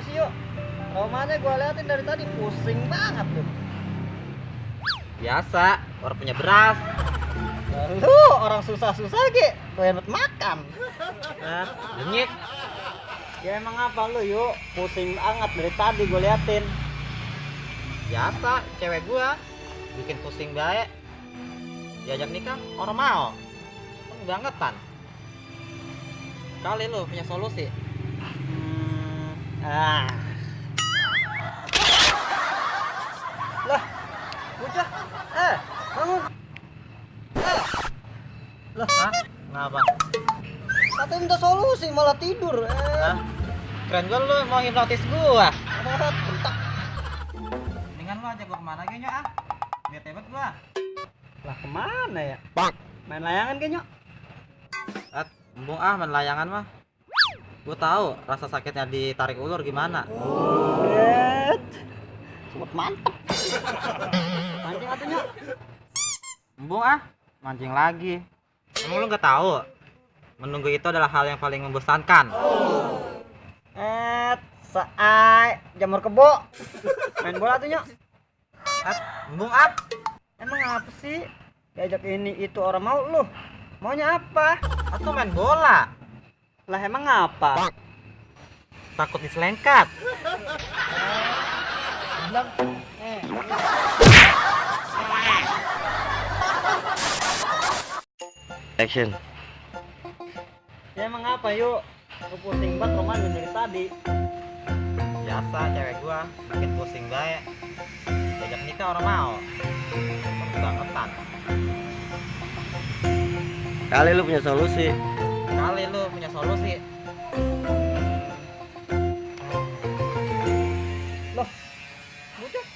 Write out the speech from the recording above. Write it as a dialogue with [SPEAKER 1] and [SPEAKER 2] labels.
[SPEAKER 1] sih yuk? Romanya gue liatin dari tadi pusing banget tuh.
[SPEAKER 2] Biasa, orang punya beras.
[SPEAKER 1] Lu orang susah-susah ge, doyan makan.
[SPEAKER 2] Nah, denyik.
[SPEAKER 1] Ya emang apa lu yuk? Pusing banget dari tadi gue liatin.
[SPEAKER 2] Biasa, cewek gua bikin pusing bae. Diajak nikah, orang mau. Kan bangetan. Kali lu punya solusi.
[SPEAKER 1] Ah. Lah, bocah. Bangun. Lah,
[SPEAKER 2] Kenapa?
[SPEAKER 1] katanya minta solusi malah tidur.
[SPEAKER 2] Hah? Keren gua lu mau hipnotis gua.
[SPEAKER 1] Bentak.
[SPEAKER 2] Mendingan lu ajak gua kemana ge, Nyok, ah? Biar tebet gua.
[SPEAKER 1] Lah kemana ya? Main layangan kayaknya.
[SPEAKER 2] Embung main layangan mah. Gua tahu rasa sakitnya ditarik ulur gimana.
[SPEAKER 1] Semut mantep. Mancing atunya.
[SPEAKER 2] Embung mancing lagi. Emang lu nggak tahu? Menunggu itu adalah hal yang paling membosankan.
[SPEAKER 1] Saai jamur kebo. Main bola atunya.
[SPEAKER 2] Embung
[SPEAKER 1] Emang apa sih? Diajak ini itu orang mau lu. Maunya apa?
[SPEAKER 2] atau main bola.
[SPEAKER 1] Lah emang apa?
[SPEAKER 2] Takut diselengkat.
[SPEAKER 1] Bilang
[SPEAKER 2] Action.
[SPEAKER 1] ya emang apa yuk? Lu pusing banget Roman dari tadi.
[SPEAKER 2] Biasa cewek gua bikin pusing bae. Diajak nikah orang mau. Bangetan.
[SPEAKER 1] Kali lu punya solusi.
[SPEAKER 2] Kali lu punya solusi.
[SPEAKER 1] Loh, bocah.